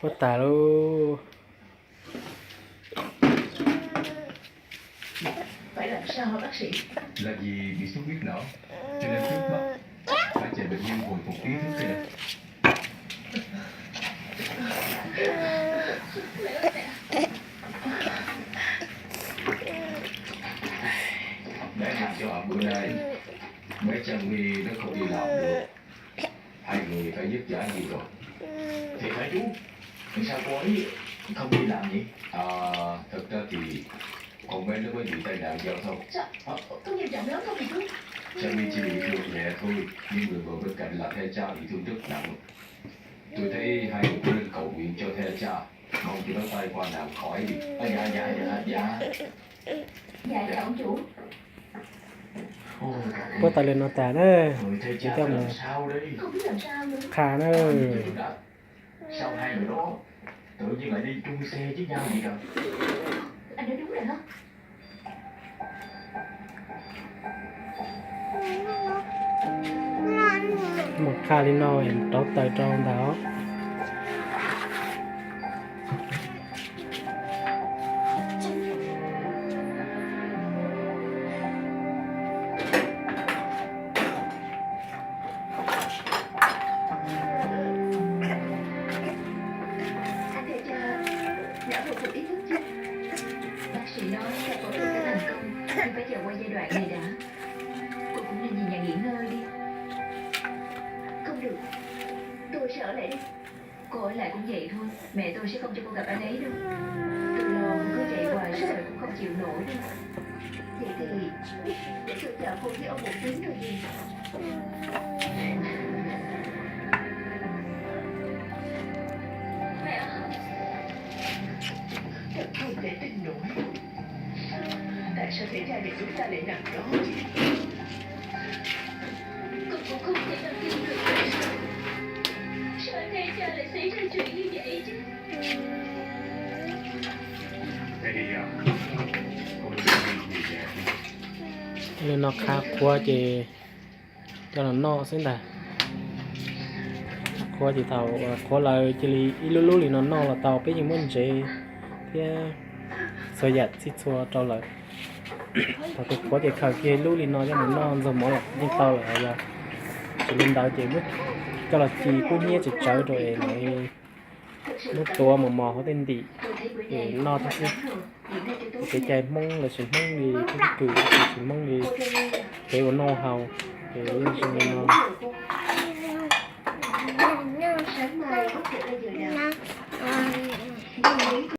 Ua tas lub. Là vì bị xuất huyết não, cho nên trước mắt phải chờ bệnh nhân hồi phục ý thức đây nè. Bé nằm cho ở bữa nay, bé Trần Ly nó không đi làm được. Hai người phải vất vả nhiều rồi. Thì phải chú, sao cô ấy không đi làm nhỉ? À, thật ra thì con bé nó mới bị tai nạn giao thông. Sao? Ờ, có nghiêm trọng lắm không hả chú? Trần Ly chỉ bị thương nhẹ thôi, nhưng người ngồi bên cạnh là Thea Cha bị thương rất nặng. Tôi thấy hai người cứ nên cầu nguyện cho Thea Cha, mong cho nó tai qua nạn khỏi đi. À, dạ, dạ, dạ, dạ. Ua tas li no tas na, tsis tau mus qha na. Mus qha li no rauv taws rau ntag. Anh Thea Cha đã hồi phục ý thức chưa? Bác sĩ nói là phẫu thuật sẽ thành công, nhưng phải chờ qua giai đoạn này đã. Cô cũng nên về nhà nghỉ ngơi đi. Không được, tôi sẽ ở lại đây. Cô ở lại cũng vậy thôi, mẹ tôi sẽ không cho cô gặp anh ấy đâu. Tôi lo cô cứ chạy hoài suốt đời cũng không chịu nổi đâu. Vậy thì để tôi chở cô với ông một chuyến rồi về. Mẹ ơi! Thật không thể tin nổi. Tại sao Thea Cha và chúng ta lại nằm đó chứ? Con cũng không thể nào tin được tại sao. Sao Thea Cha lại xảy ra chuyện như vậy chứ? Li no qha qhuav ces coj los noj xwb ntag. Qhuav ces thaum qhuav lawv cia li ib lub lub li no noj los tau, peb yeej muab ntsev thiab txhua yam txhij txhua rau lawm. Thaum tus qhuav ces khaws kiag lub li no coj mus noj ntxuag mov los yeej tau lawm, yog tsis li ntawd ces muab coj los ci kub hnyiab tsawv tsawv rau es lawv muab tuav mos mos hauv tej ntim es noj thiab xwb. Kev cai Hmoob los sis Hmoob li thoob kws los sis Hmoob li kev ua noj haus ces yeej zoo li no.